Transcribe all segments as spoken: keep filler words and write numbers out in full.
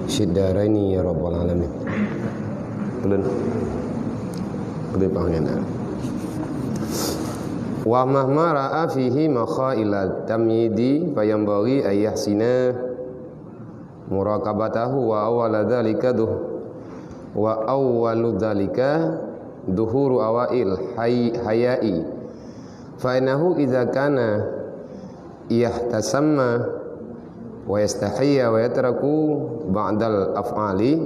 Syid daraini ya rabbal alamin. Belum. Belum pangan. Wa mahma ra'a fihi makhaila tamyidi fayanbaghi an yahsina muraqabatahu wa awwala dzalika duh-, wa awwalu dzalika duhuru awail hay-, hayai. Fa innahu idza kana yahtasamma wa yastahiyya wa yatraku ba'dal af'ali,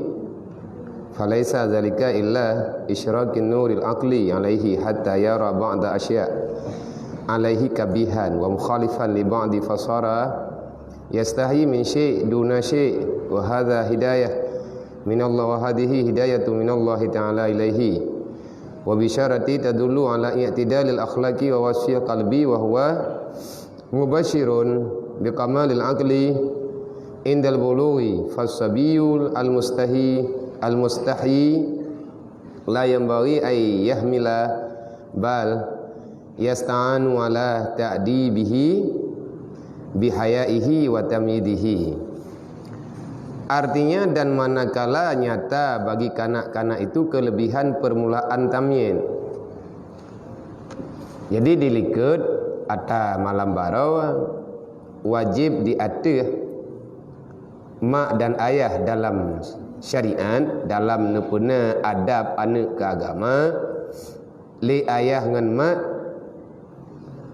falaisa dzalika illa isyraqin nuril aqli alaihi hatta yara ba'da asya alaihi kabihan wa mukhalifan li ba'di fasara yastahi min syai' duna syai', wa hadza hidayah minallah, wa hadhihi hidayatu minallahi ta'ala ilaihi, wa bisyarati tadullu ala i'tidalil akhlaqi wa wasfil qalbi, wa huwa mubasyirun biqamalil aqli indal bulughi, fasabiyul al-mustahi, al-mustahi la yanbaghi ay yahmila bal yasta'anu ala ta'dibihi bihayaihi wa tamyidihi. Artinya, dan manakala nyata bagi kanak-kanak itu kelebihan permulaan tamyiz. Jadi, di likot ata malam baroe wajib di ateueh mak dan ayah dalam syariat, dalam neupeuna adab aneuk keu agama, lé ayah ngon mak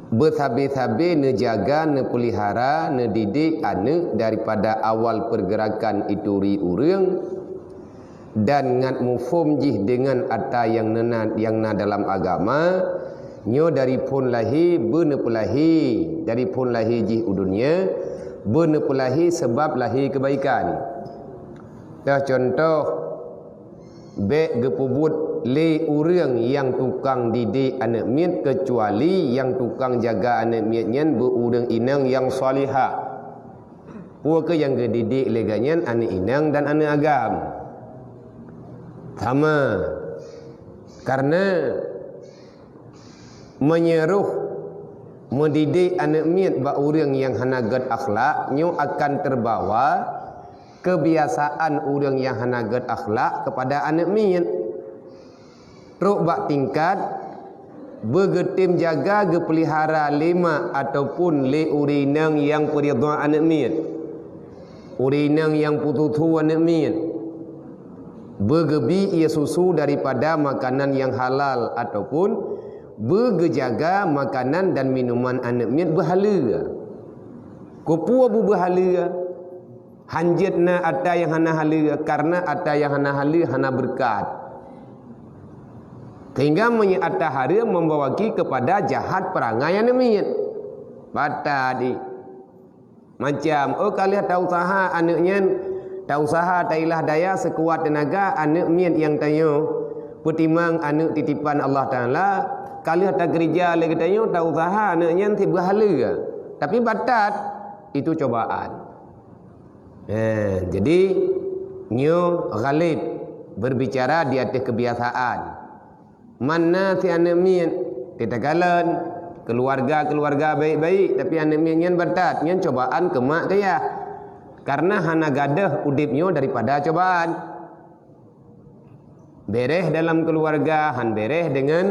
beusabe-sabe neujaga, neupeulihara, neudidik aneuk daripada awal pergerakan ituri ureuëng dan ngat muphom jih deungon ata nyang neuna, nyang na dalam agama, nyoe dari phon lahé beuneupeulahé, dari phon lahé jih u dunia beuneupeulahé sabab lahé keubaikan. Teuh cuntoh, bék geupeubuet lé ureuëng nyang tukang didik aneuk miet, keucuali nyang tukang jaga aneuk miet nyan beu ureuëng inong nyang salihah. Peue keuh nyang geudidik lé geuh nyan aneuk inong dan aneuk agam? Sama. Karena meunyoe roh meudidik aneuk miet bak ureuëng nyang hana gét akhlak, nyoe akan teubawa keubiasaan ureuëng nyang hana gét akhlak keupada aneuk miet. Trok bak tingkat beugeutem jaga geupeulihara lé mak ataupun lé ureuëng inong nyang peuridha aneuk miet, ureuëng inong nyang peututoe aneuk miet, beugeubi ie susu daripada makanan nyang halal ataupun beugeujaga makanan dan minuman aneuk miet beuhaleue. Keupeue beu-, beuhaleue? Hanjeuet na ata nyang hana haleue, karena ata nyang hana haleue hana beureukat. Sehingga meunyoe ata hareuem membawaki keupada jahat peurangai aneuk miet. Batat di. Macam, oh, ka lheueh tausaha aneuk nyan, tausaha tailah daya seukuat teunaga aneuk miet nyang tanyoe peutimang aneuk titipan Allah Taala, ka lheueh takeurija lé geutanyoe tausaha aneuk nyan sit beuhaleue. Tapi batat, itu cobaan. Eh, jadi, nyoe ghalib berbicara di ateueh kebiasaan. Man na si aneuk miet, teuh takalon, keuluwarga-keuluwarga baik-baik, tapi aneuk miet nyan batat, nyan cobaan keu mak keu yah. Karena hana gadôh udeb nyoe daripada cobaan. Bereh dalam keuluwarga, han bereh deungon,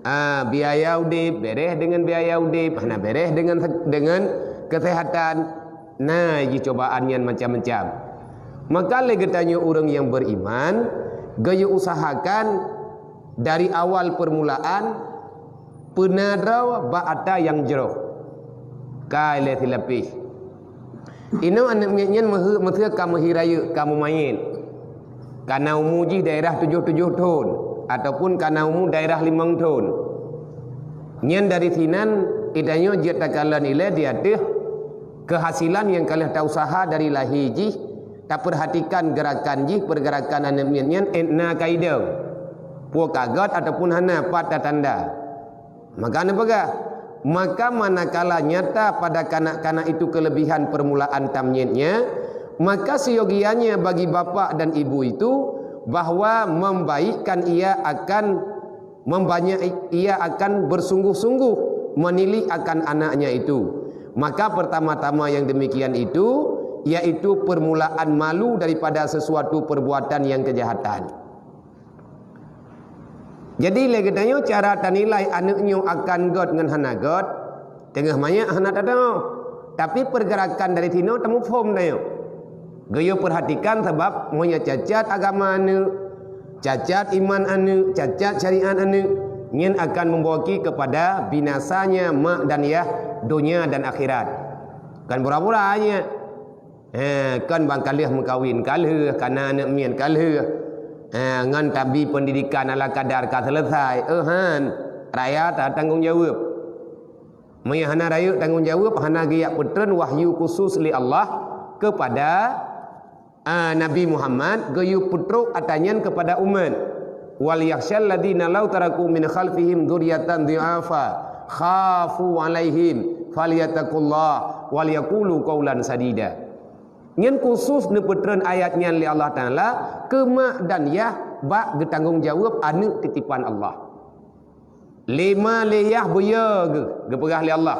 ah, biaya udeb, bereh deungon biaya udeb, hana bereh deungon se-, deungon keuseuhatan. Na jih cobaan nyan macam-macam. Maka lé geutanyoe ureuëng nyang beuriman, geuyue usahakan dari awal peurmulaan peuna droe bak ata nyang jroh. Ka ilée silapéh. Inong aneuk miet nyan meuheuet meuseu ka meuhi rayeuk, ka meumaén. Ka na umu jih daerah tujoh-tujoh thon, ataupun ka na umu daerah limong thon. Nyan dari sinan, geutanyoe jeuet takalon ilée di ateueh keuhasilan nyang ka lheueh tausaha dari lahé jih, tapeurhatikan geurakan jih, peurgeurakan aneuk miet nyan, ék na ka idong. Peue ka gét ataupun hana, pat tatanda. Maka neupeugah, maka manakala nyata pada kanak-kanak itu kelebihan permulaan tamyiznya, maka seyogianya bagi bapak dan ibu itu bahwa membaikkan ia akan membanyak, ia akan bersungguh-sungguh menilik akan anaknya itu. Maka pertama-tama yang demikian itu, yaitu permulaan malu daripada sesuatu perbuatan yang kejahatan. Jadi lé geutanyoe cara tanilai aneuk nyoe akan gét ngon hana gét, teungoh manyak hana tatangoh. Tapi pergerakan dari sinoe tamuphom tanyoe. Geuyue perhatikan sabab meunyoe cacat agama aneuk, cacat iman aneuk, cacat syariat aneuk, nyan akan membawa ki kepada binasanya mak dan yah, dunia dan akhirat. Kan pura-pura nyan. Eh, kon ban ka lheueh meukawen ka lheueh, kana aneuk miet ka lheueh. Eh, ngon tabi pendidikan ala kadar ka selesai. Eh, han. Raya ta tanggong jaweueb. Meunyoe hana rayeuk tanggong jaweueb, hana geujak peutreun wahyu khusus lé Allah kepada, ah, Nabi Muhammad, geuyue peutrok ata nyan kepada umat. "Wal yakhsyal ladzina law taraku min khalfihim dzurriyyatan dhi'afa khafu 'alaihim falyattaqullah wal yaqulu qaulan sadida." Nyan khusus neupeutreun ayat nyan lé Allah Taala keu mak dan yah bak geutanggong jaweueb aneuk titipan Allah. Lé ma lé yah beuyo geu-, geupeugah lé Allah,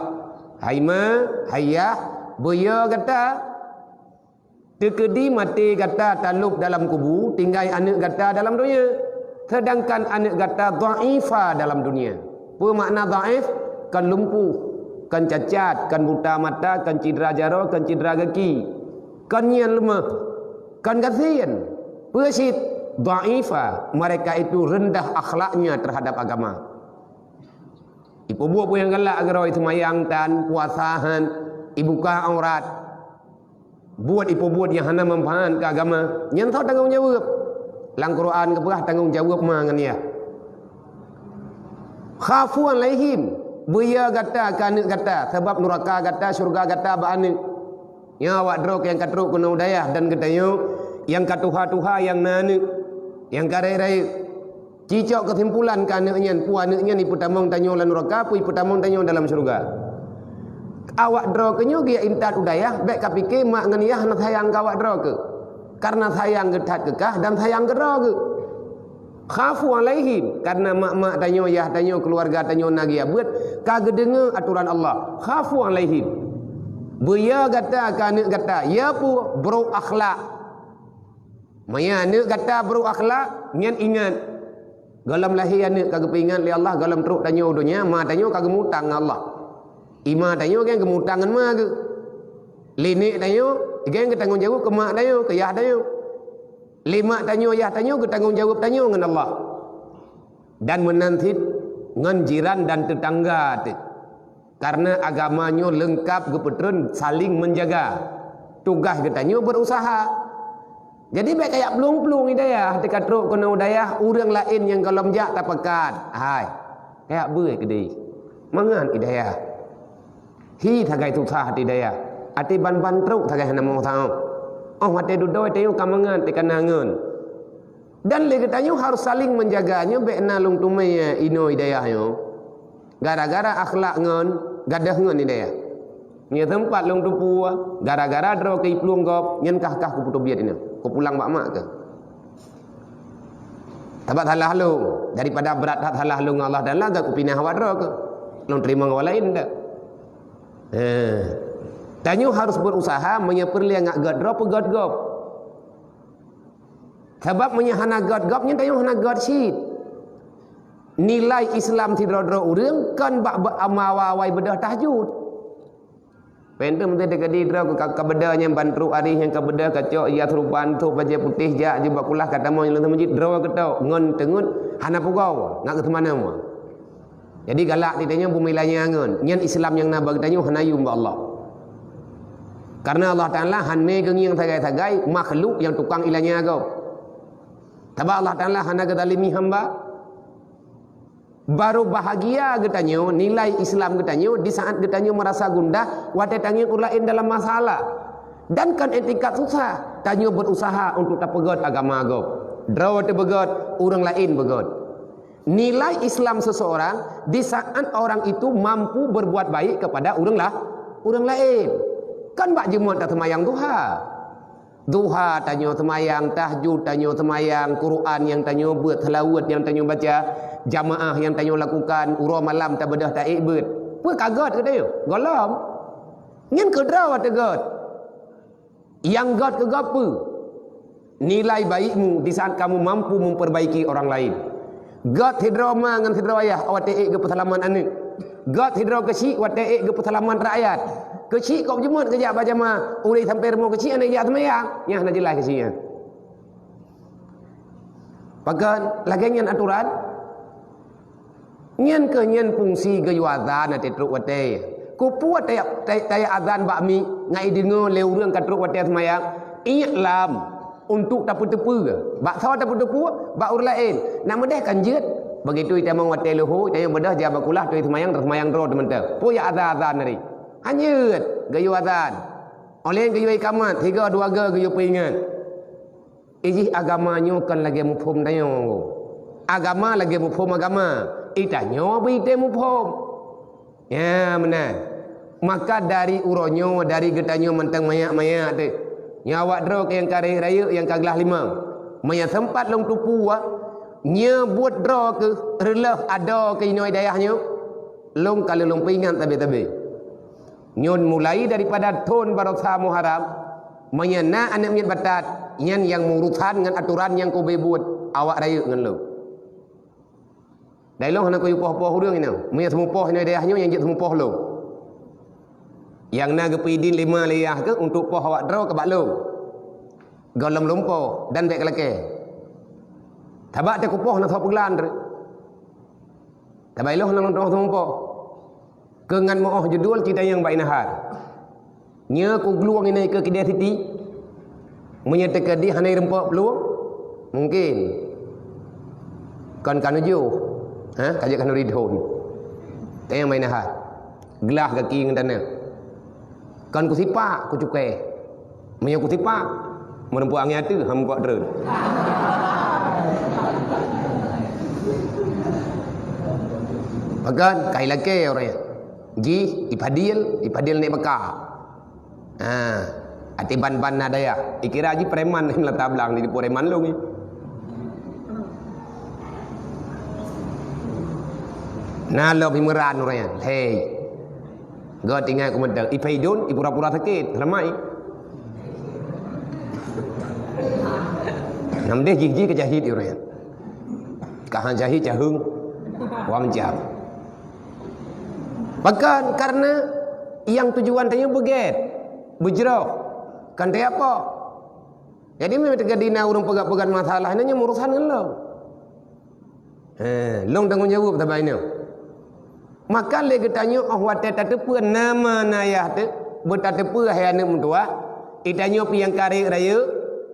"Hai ma, hai yah, beuyo gata, teukeudi maté gata talôb dalam kubu, tinggai aneuk gata dalam donya, seudangkan aneuk gata dhaifa dalam dunia." Peue makna dhaif? Kon lumpuh, kon cacat, kon buta mata, kon cidra jaroe, kon cidra gaki, kon nyan leumah, kon gasien. Peue cit? Dhaifa, mereka itu rendah akhlaknya terhadap agama. Ipeubuet peue nyang galak, agar oi seumayang tan, puasa han, ibuka aurat. Buet ipeubuet nyang hana manfaat keu agama, nyan soe tanggong jaweueb? Lam Quran geupeugah tanggong jaweueb ma ngon yah. "Khafu 'alaihim," beuyo gata keu aneuk gata, sabab nuraka gata, syeuruga gata bak aneuk. Nyoe awak droe nyang ka trok keunoe u dayah dan geutanyoe nyang ka tuha-tuha nyang na aneuk, nyang ka rayeuk-rayeuk. Cicok keusimpulan keu aneuk nyan, peue aneuk nyan ipeutamong tanyoe lam nuraka, peue ipeutamong tanyoe dalam syeuruga. Awak droe keuh nyoe geujak intat u dayah, bék ka pike mak ngon yah hana sayang keu awak droe keuh. Karena sayang geuh that keu kah dan sayang keu droe geuh. Khafu 'alaihim, karena mak-mak tanyoe, yah tanyoe, keuluwarga tanyoe na geujak beuet, ka geudeungoe atoran Allah. Khafu 'alaihim. Beuyo gata keu aneuk gata, ya peue? Buruk akhlak. Meunyoe aneuk gata buruk akhlak, nyan ingat. Gohlom lahé aneuk ka geupeuingat lé Allah, gohlom trok tanyoe u donya, ma tanyoe ka geumutang ngon Allah. Ima tanyoe geng geumutang ngon ma geuh. Lé nek tanyoe geng geutanggong jaweueb keu mak tanyoe, keu yah tanyoe. Lé mak tanyoe, yah tanyoe geutanggong jaweueb tanyoe ngon Allah. Dan meunan cit ngon jiran dan teutangga teuh. Karena agama nyoe leungkap geupeutreun saling menjaga. Tugaih geutanyoe berusaha. Jadi bék kayak plueng-plueng i dayah, teuka trok keunoe u dayah, ureuëng laén nyang gohlom jak tapakat. Hai, kayak beuet keudeh. Mangat i dayah. Hi sagai susah até dayah. Até ban-ban trok sagai hana meusaho. Oh até dudoe tanyoe ka mangat teuka na ngon. Dan lé geutanyoe harus saling menjaga nyoe bék na lôn teumé inoe i dayah nyoe. Gara-gara akhlak ngon gadôh ngon i dayah. Nyoe teumpat lôn teupeu gara-gara droe keu iplueng gob nyan kah-kah kupeuteubiet inoe. Kupulang bak mak keuh. Tabat salah lôn, daripada brat that salah lôn ngon Allah Taala, gak kupinah awak droe keuh. Lôn teurimong awak laén dak. Eh. Tanyoe harus berusaha meunyoe peureulée ngat gét droe peugét gob. Sabab meunyoe hana gét gob nyan tanyoe hana gét cit. Nilai Islam sidroe-droe ureuëng kon bak be-, ama awai beudôh tahajud. Pente meuti teukeudi droe ka, ka beudôh nyang ban trok arih nyang ka beudôh ka cok ia seurupan thok bajée putéh jak jubah kulah ka tamong nyang lam masjid droe keutok ngon teungeut hana pugoe ngat keu teumana mua. Jadi galak di tanyoe bumi lanyée ngon nyan Islam nyang na bagi tanyoe hana yum bak Allah. Karena Allah Taala hana geungieng sagai-sagai makhluk nyang tukang ilanya gob. Sabab Allah Taala hana geuzalimi hamba. Baru bahagia geutanyoe nilai Islam geutanyoe di saat geutanyoe merasa gundah watée tangieng ureuëng laén dalam masalah. Dan kon etikat susah, tanyoe berusaha untuk tapeugét agama gob. Droe teubeugét, ureuëng laén beugét. Nilai Islam seseorang di saat orang itu mampu berbuat baik kepada ureuëng lah, ureuëng laén. Kan bak jeuet taseumayang duha. Duha tanyoe seumayang, tahajud tanyoe seumayang, Quran nyang tanyoe beuet, seulaweuet nyang tanyoe baca, jamaah nyang tanyoe lakukan, uroe malam tabeudôh taék beuet. Peue ka gét keu tanyoe? Gohlom. Nyan keu droe teuh gét. Nyang gét keu gét peue? Nilai baikmu di saat kamu mampu memperbaiki orang lain. Gét sidroe ma ngon sidroe ayah watée ék geupeuseulamat aneuëk. Gét sidroe keuchik watée ék geupeuseulamat rakyat. Keuchik kok jeuet geujak bak jamaah, ulée sampai rumoh keuchik hana jak seumayang, nyan hana jeulaih keuchik nyan. Pakon lagée nyan aturan? Nyan keuh nyan fungsi geuyue azan watée trok watée. Keupeue taya-, tay-, tajak azan bak miet ngai deungoe lé ureuëng ka trok watée seumayang? Ilam untuk tapeuteupeue. Bak soe tapeuteupeue? Bak ureuëng laén. Nak meudeh kan jeuet. Begitu itamong watée leuhô, itamong beudôh jak bak kulah, teuh seumayang, teuseumayang droe teuh mantong. Peue jak azan-azan tadi? Hanjeuet geuyue azan. Óh lheueh geuyue ikamat, sigoe dua goe geuyue peuingat. Ijih agama nyoe kon lagée muphom tanyoe. Agama lagée muphom agama. Itanyoe beuitem muphom. Ya, meunan. Maka dari uroe nyoe, dari geutanyoe mantong manyak-manyak teuh. Nyoe awak droe keuh nyang ka rayeuk-rayeuk nyang ka glah limong. Meunyo sempat lôn tupeue, nyoe buet droe keuh reuloh adoe keu inoe dayah nyoe, lôn ka lôn peuingat sabe-sabe. Nyoe mulai daripada thon baroesa Muharram, meunyo na aneuëk miet batat, nyan nyang meurusan ngon atoran nyang kube buet, awak rayeuk ngon lôn. Dai lôn hana kuyue poh-poh ureuëng inoe. Meunyo seumupoh inoe dayah nyoe nyang jeuet seumupoh lôn. Nyang na geupeuidin lé ma lé yah keuh untuk poh awak droe keu bak lôn. Gohlom lôn poh dan bék keu lakée. Sabab teukupoh na soe peuglan treuk. Tabai lôn hana lôn teungoh seumupoh. Keu ngon meu'oh judul cit tanyong bak inahar. Nyoe kuglueng inoe keu kidée siti. Meunyoe teukeudi hana ireumpok peulueng, mungkin kon ka nujoh, ha, ka jeuet ka nuri thon. Tanyong bak inahar. Glah gaki ngon taneuk. Kon kusipak, kucukée. Meunyoe kusipak, meureumpok angén ateueh, han mupak treun. Pakon, kai lakée ureuëng nyan. Jih, ipadil, ipadil nek baka. Ha, até ban-ban na dayah. Ikira jih preman lam tablang di preman lôn ni. Na lom imeuran ureuëng nyan. Hei. Gét ingat keumeudeuh, ipeudon, ipura-pura sakét, seulamat i. Nam deh jih-jih keu jahit ureuëng. Ka han jahit caheueng, wam jam. Pakon, karena nyang tujuan tanyoe beugét, beujroh, kan teuapok. Jadi, meunyoe teukeudi na ureuëng peugah-peugah masalah, nyan urusan ngon lôn. He, lôn tanggong jaweueb saban nyoe. Maka lé geutanyoe óh watée tateupeue nama na yah teuh, beutateupeu hai aneuëk meutuah, itanyoe pih nyang ka rayeuk-rayeuk,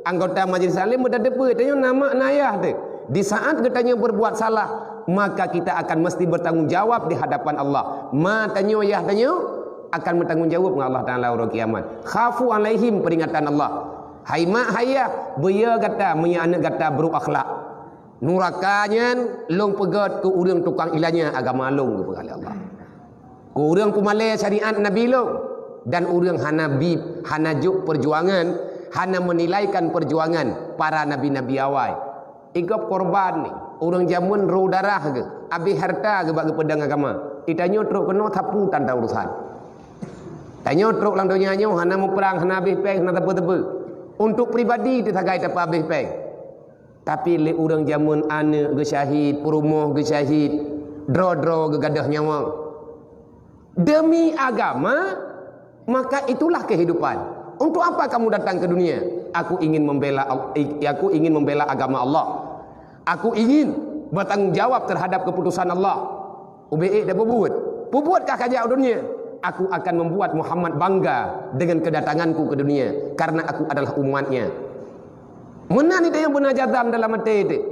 anggota majelis taklim beutateupeu, itanyoe nama na yah teuh. Di saat geutanyoe berbuat salah, maka kita akan mesti bertanggung jawab di hadapan Allah. Ma tanyoe yah tanyoe akan bertanggung jawab ngon Allah Taala uroe kiamat. Khafu alaihim, peringatan Allah. Hai mak, hai yah, beuyo gata meunyoe aneuëk gata brok akhlak. Nuraka nyan lôn peugét keu ureuëng tukang ilanya agama lôn, geupeugah lé Allah. Keu ureuëng peumalée syariat Nabi lôn, dan ureuëng hana bi, hana jok peujuangan, hana meunilaikan peujuangan para nabi-nabi awai. Igob korban ni, ureuëng jameun roh darah geuh, abéh hareuta geuh bak geupeudong agama. Itanyoe trok keunoe sapeue tan ta urusan. Tanyoe trok lam donya nyoe hana muprang, hana abéh péng, hana teupeu-teupeu. Untuk pribadi teuh sagai tapeuabéh péng. Tapi lé ureuëng jameun aneuëk geusyahid, peurumoh geusyahid, droe-droe geugadôh nyawöng. Demi agama, maka itulah kehidupan. Untuk apa kamu datang ke dunia? Aku ingin membela Al-, aku ingin membela agama Allah. Aku ingin bertanggung jawab terhadap keputusan Allah. Ubé ék tapeubuet. Peubuet kah kajak u dunia? Aku akan membuat Muhammad bangga dengan kedatanganku ke dunia, karena aku adalah umatnya. Meunan itu nyang beuna jazam dalam até teuh.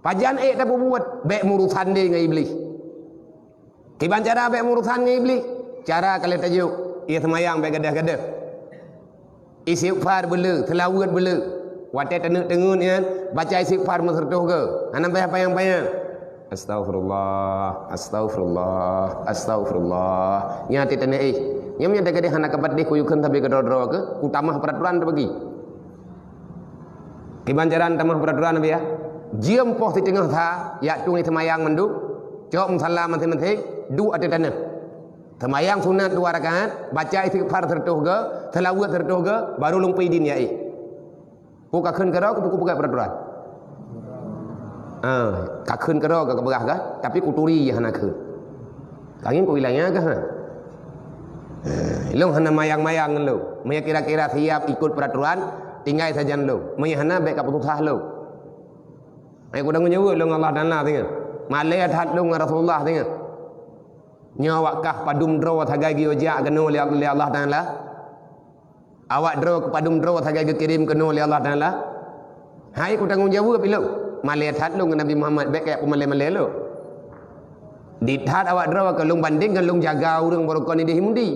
Pajan ék tapeubuet, bék meurusan deh ngon Iblih. Kiban cara bék meurusan ngon Iblih? Cara ka lheueh tajok, ie seumayang bék gadôh-gadôh. Istighfar beuleu, seulaweuet beuleu. Watée taneuk teungeut nyan, baca istighfar meuseureutoh goe. Hana payah panyang-panyang. Astaghfirullah, astaghfirullah, astaghfirullah. Nyan até taneuk éh. Nyan meunyo tagadeh hana kapatéh kuyue kheun sabe keudroe-droe keuh, kutamah peraturan teubagi. Kiban cara tamah peraturan, Nabi, ya? Jeuem poh siteungoh sa, yak tueng ie seumayang mandum, cok musala maséng-maséng, duek ateueh taneuk. Seumayang sunat dua rakaat, baca istighfar seratus ga, selawat seratus ga, baru lôn peuidin ya éh. Ku ka kheun keudroe, ku peugah peraturan. Ah, ka kheun keudroe ka peugah ga, tapi kuturi ya hana kheun. Kangin ku ilanya ga ha. Ah, lôn hana mayang-mayang ngon lôn. Meunyo kira-kira siap ikut peraturan, tinggai sajan lôn. Meunyo hana, bèk ka peususah lôn. Ai ku tanggung jaweueb lôn ngon Allah Taala singoh. Malèe that lôn ngon Rasulullah singoh. Nyoe awak kah padum droe sagai geuyue jak keunoe lé, lé Allah Taala. Awak droe keu padum droe sagai geukirém keunoe lé Allah Taala. Hai ku tanggung jaweueb ilôn. Malèe that lôn ngon Nabi Muhammad, bèk kajak peumalèe-malèe lôn. Di that awak droe keu lôn bandéng ngon lôn jaga ureueng barokon idéh i Mudi.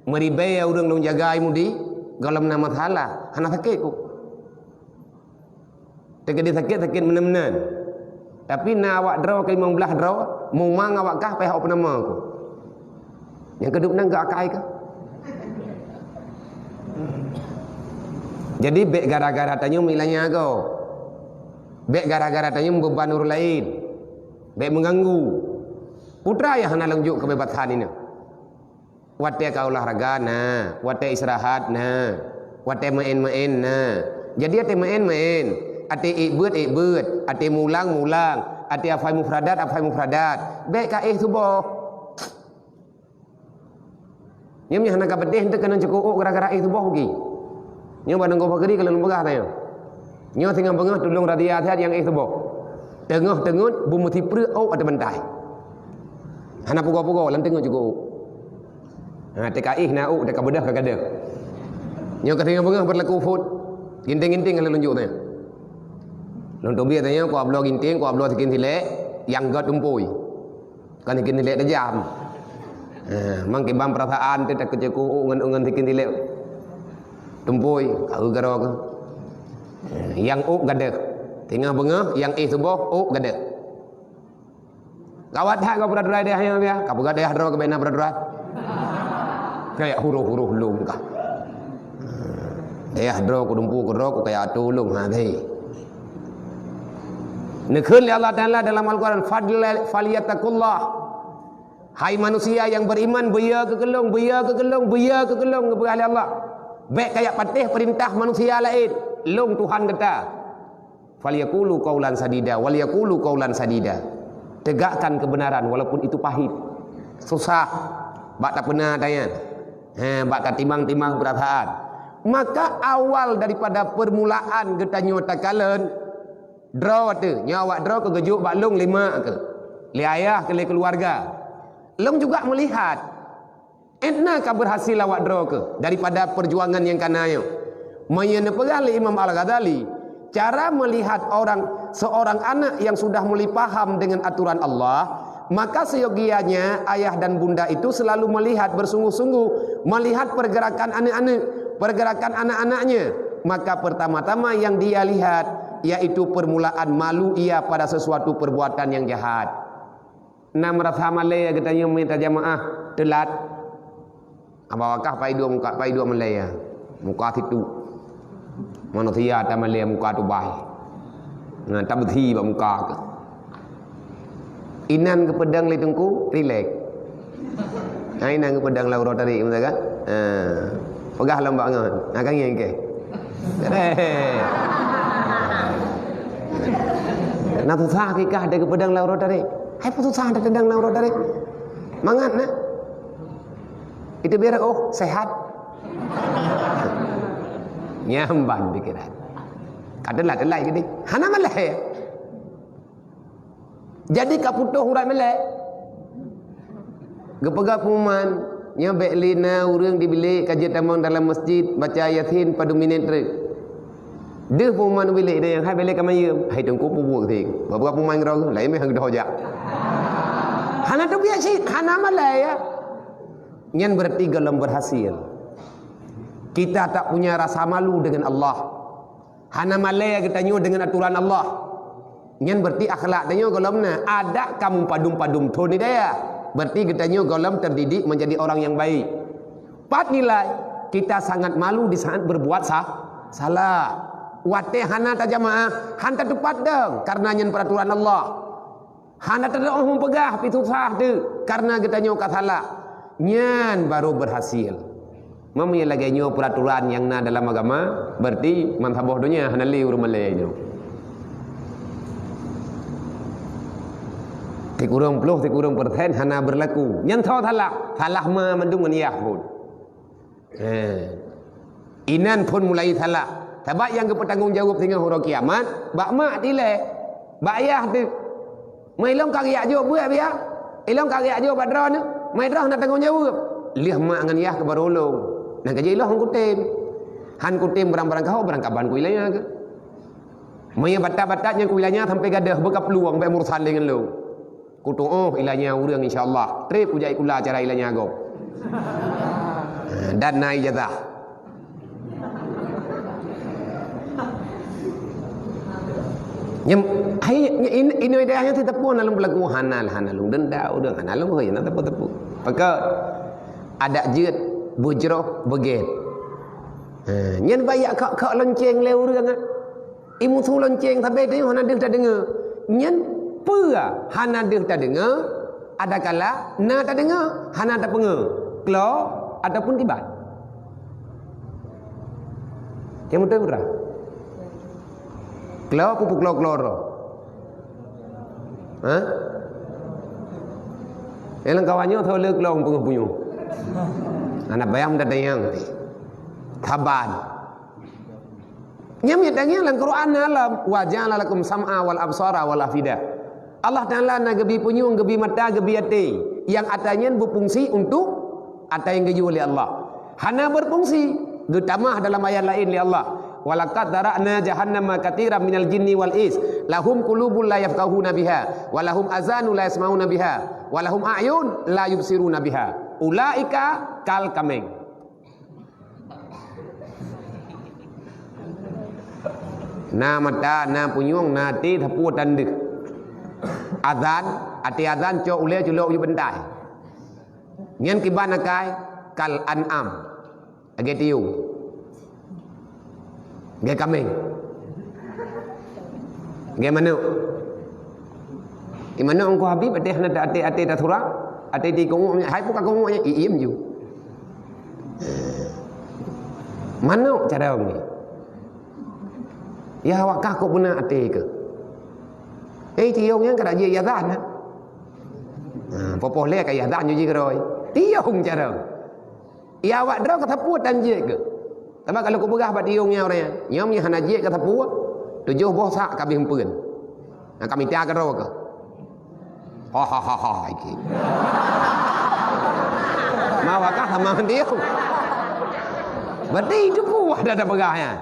Meuribèe ureueng lôn jaga i Mudi, gohlom na masalah, hana sakét ku. Teukeudi sakét, sakét meunan-meunan. Tapi na awak droe keu limong blaih droe, mumang awak kah payah ôk peunama ku. Nyang keudeup nan geuakai kah. Jadi bèk gara-gara tanyoe meulanya go. Bèk gara-gara tanyoe meubeban ureueng laén. Bèk meuganggu. Peue teuma nyang hana lôn jok keubebasan inong. Watèe ka olahraga na, watèe istirahat na, watèe maén-maén na. Jadi watèe maén-maén, watèe ék beuet, ék beuet, watèe mulang, mulang, watèe hafai mufradat, hafai mufradat. Bèk ka éh suboh. Nyoe meunyo hana ka peudeh, eunteuk keuneuk cukôp ôk gara-gara éh suboh geuh. Nyoe bak Teungku Fakri ka lôn peugah tanyoe. Nyoe singoh beungoh tulông razia that nyang éh suboh. Teungoh teungeut beumeusipreuk ôk ateueh bantai. Hana pugoe-pugoe lam teungeut cukôp ôk. Ha, teuka éh na ôk, teuka beudôh ka gadôh. Nyoe ka singoh beungoh beurlaku phôn. Ginting-ginting ka lôn jok tanyoe. Lôn teubiet tanyoe, ku abloe ginting, ku abloe sikin silek, nyang göt tumpôi. Kan sikin silek tajam. Ha, mang kiban peurasaan teuh takeucukôp ôk ngon, ngon sikin silek. Tumpôi, ka eu garoe keuh. Ha, nyang ôk gadôh. Singoh beungoh, nyang éh suboh, ôk gadôh. Gawat that keu peuraturan dayah nyoe, ya. Ka peugah dayah droe keuh bèk na peuraturan. Kajak huroh-huroh lôn kah. Dayah droe kudumpu keudroe, ku kajak tulông, ha, deh. Neukheun lé Allah Taala dalam Al-Quran, "Fadla-, falyattaqullah." Hai manusia nyang beriman, beuya keu keu lôn, beuya keu keu lôn, beuya keu keu lôn, geupeugah lé Allah. Bèk kajak patéh peurintah manusia laén, lôn Tuhan gata. "Falyaqulu qaulan sadida, walyaqulu qaulan sadida." Tegakkan kebenaran walaupun itu pahit. Susah. Bak tapeuna tanyan. Ha, bak tatimang-timang peurasaan. Maka awal daripada permulaan geutanyoe takalon, droe teuh, nyoe awak droe keuh geujok bak lôn lé mak keuh, lé ayah keuh, lé keuluwarga. Lôn juga meulihat, étna ka beurhasil awak droe keuh daripada peujuangan nyang ka na nyoe. Meunyoe neupeugah lé Imam Al-Ghazali, cara melihat orang, seorang anak yang sudah mulai paham dengan aturan Allah, maka seyogianya ayah dan bunda itu selalu melihat bersungguh-sungguh, melihat pergerakan aneuk-aneuk, pergerakan anak-anaknya. Maka pertama-tama yang dia lihat, yaitu permulaan malu ia pada sesuatu perbuatan yang jahat. Na meurasa malèe geutanyoe mita jamaah teulat? Haba wakah pai duek muka, pai duek malèe, ya. Muka situ. Manusia tamalèe muka tubai. Nah, tabeusi bak muka keuh. Inan geupeudong lé teungku, rilek. Nah, inan geupeudong lam uroe tarék, meusaga. Ha. Peugah lom bak ngon. Nah, ka ngieng keu. Eh. Nah, susah kikah ada geupeudong lam uroe tarék. Hai pun susah ada tendang lam uroe tarék. Mangat na. Itu biar, oh, sehat. Nyamban pikiran. Ka teulat-teulat jadi. Hana malèe. Jadi ka putôh urat malèe. Geupeugah pengumuman, nyoe bèk lé na ureueng di bilék ka jeuet tamong dalam masjid baca Yasin padum minét treuk. Deuh pengumuman u bilék, deuh nyang hai bilék ka mayeuem, hai teungku pubuet sing. Bak peugah pengumuman keudroe, laén meuh geudoh jak. Hana teubiet cit, hana malèe ya. Nyan berarti gohlom berhasil. Kita tak punya rasa malu dengan Allah. Hana malèe geutanyoe deungon atoran Allah. Nyan berarti akhlak tanyoe gohlom na. Adak ka meupadum-padum thon di dayah. Berarti geutanyoe gohlom terdidik menjadi orang yang baik. Pat nilai, kita sangat malu di saat berbuat sa-, salah. Watèe hana tajamaah, han tatupat dong, karena nyan peraturan Allah. Hana teudoh meupeugah pih susah teuh, karena geutanyoe ka salah. Nyan baru berhasil. Meunyoe lagèe nyoe peuraturan nyang na dalam agama, berarti meusaboh donya hana lé ureueng malèe nyoe. Sikureueng ploh, sikureueng persen hana berlaku. Nyan soe salah? Salah ma mandum ngon yah phôn. Eh. Inan phôn mulai salah. Sabab nyang geupeutanggong jaweueb singoh uroe kiamat, bak mak tilèe, bak yah teuh. Meunyoe ilôn ka geujak jok beuet biak, ilôn ka geujak jok bak droeneuh, meunyoe droe hana tanggong jaweueb, lheueh mak ngon yah keu barô lôn. Nyan ka jeuet ilôn han kutem. Han kutem barang-barang kahô, barang kaban kuilanya keuh. Meunyoe batat-batat nyang kuilanya sampoe gadôh, beuka peulueng bèk meurusan lé ngon lôn. Kutu'oh ilanya ureueng, insya Allah. Trép kujak ikula cara ilanya gob. Dan na ijazah. Nyem, hai, in, in, inoe dayah nyan siteupeu hana lôn beulaku, hana, hana lôn denda ureueng, hana lôn hôi, hana teupeu-teupeu. Pakon adak jeuet, beujroh, beugèt. Ha, nyan bak jak kok-kok lonceng lé ureueng, ah. Imusu lonceng sabe teuh hana deuh tadeungoe. Nyan peue hana deuh tadeungoe, adakala na tadeungoe, hana tapeungoe, klo ataupun tibat. Nyang beutôi peue? Klo, peue klo-klo droe? Hah? Nyang lam kawan nyoe soe le klo peungeuh punyueng. Hana payah meudatang nyang. Saban. Nyan miet tangieng lam Quran na lom, "Wa ja'ala lakum sam'a wal absara wal afida." Allah Taala na geubi punyueng, geubi mata, geubi até. Nyang ata nyan beufungsi untuk ata nyang geuyue lé Allah. Hana beufungsi, geutamah dalam ayat laén lé Allah, "Wa laqad dzara'na jahannama katsiran minal jinni wal ins, lahum qulubun la yafqahuna biha, wa lahum azanun la yasma'una biha, wa lahum a'yun la yubsiruna biha. Ulaika kal kameng." Na mata, na punyueng, na até, sapeue tan deuh. Azan, até azan cok ulèe culok u bantai. Nyan kiban akai, kal an'am. Lagèe tiyong. Lagèe kameng. Lagèe manok. Di manok engkau habib, até hana até, até tasura, até di kongok nyan, hai buka kongok nyan, iem ju. Manok cara ni. Ya awak kah kok beuna até ke? Eh, tiyong nyan kada jeuet yah zan. Ha, popoh lé ka yah zan ju jikeurôi. Tiyong cara. Ya awak droe ka sapeue tan jeuet ke? Sabab kalau kupeugah bak tiyong nyan ureueng nyan, nyoe hana jeuet ka sapeue, tujoh boh sak ka bih eumpeuen. Nah, ka mita keudroe keuh. Ha, ha, ha, ha, iki. Mawakah sama dia. Berarti itu kuah dah, dah peugah nyan.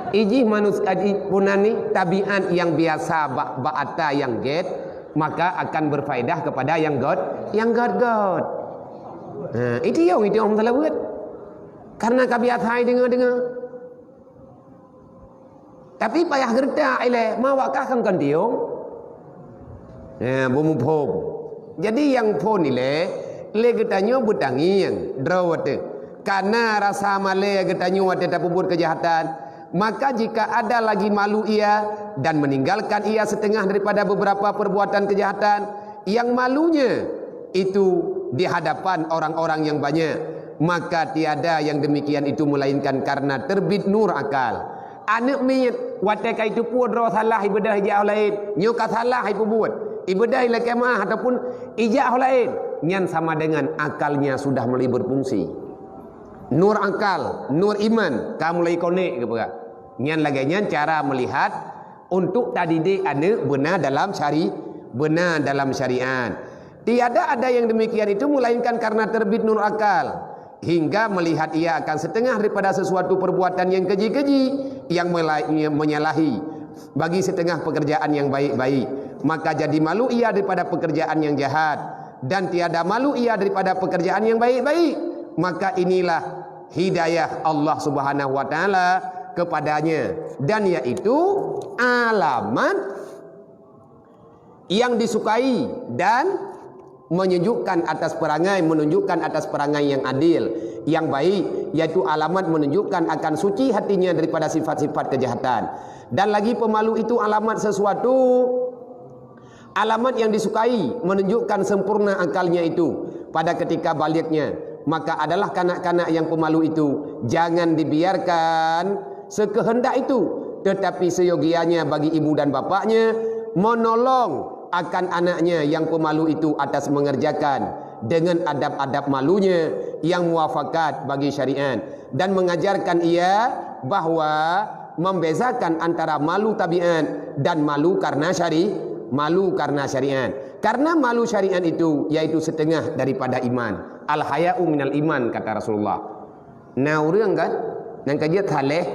Ijih manusia, ijih pun ni tabiat yang biasa bak, bak ata yang gét, maka akan berfaedah kepada yang gét, yang gét-gét. Ha, itu yang, itu yang salah buat. Karena ka biasa dengar-dengar. Tapi payah geureutak ilèe, ma awak kah kan kon tiyong? Ya, beumuphom. Jadi nyang phon ilèe, lé geutanyoe beutangieng droe teuh. Karena rasa malèe geutanyoe watèe tapeubuet keujahatan, maka jika ada lagi malu ia dan meninggalkan ia setengah daripada beberapa perbuatan kejahatan, yang malunya itu di hadapan orang-orang yang banyak, maka tiada yang demikian itu melainkan karena terbit nur akal. Aneuk miet, watèe ka jiteupeue droe salah, ibeudôh ijak ho laén, nyoe ka salah jipeubuet, ibeudôh ilakèe meu'ah ataupun ijak ho laén, nyan sama dengan akalnya sudah mulai berfungsi. Nur akal, nur iman ka mulai konek geupeugah. Nyan lagèe nyan cara melihat untuk tadidik aneuk beuna dalam syari-, beuna dalam syariat. Tiada ada yang demikian itu melainkan karena terbit nur akal, hingga melihat ia akan setengah daripada sesuatu perbuatan yang keji-keji, yang mela-, menyalahi bagi setengah pekerjaan yang baik-baik, maka jadi malu ia daripada pekerjaan yang jahat, dan tiada malu ia daripada pekerjaan yang baik-baik. Maka inilah hidayah Allah Subhanahu wa Ta'ala kepadanya, dan yaitu alamat yang disukai dan menunjukkan atas perangai, menunjukkan atas perangai yang adil, yang baik, yaitu alamat menunjukkan akan suci hatinya daripada sifat-sifat kejahatan. Dan lagi pemalu itu alamat sesuatu Alamat yang disukai menunjukkan sempurna akalnya itu pada ketika balignya, maka adalah kanak-kanak yang pemalu itu jangan dibiarkan sekehendak itu, tetapi seyogianya bagi ibu dan bapaknya menolong akan anaknya yang pemalu itu atas mengerjakan dengan adab-adab malunya yang muafakat bagi syariat dan mengajarkan ia bahwa membezakan antara malu tabiat dan malu karena syari malu karena syariat. Karena malu syariat itu yaitu setengah daripada iman. Al-haya'u minal iman, kata Rasulullah. Na ureuëng kan, nyang ka jeuet saleh,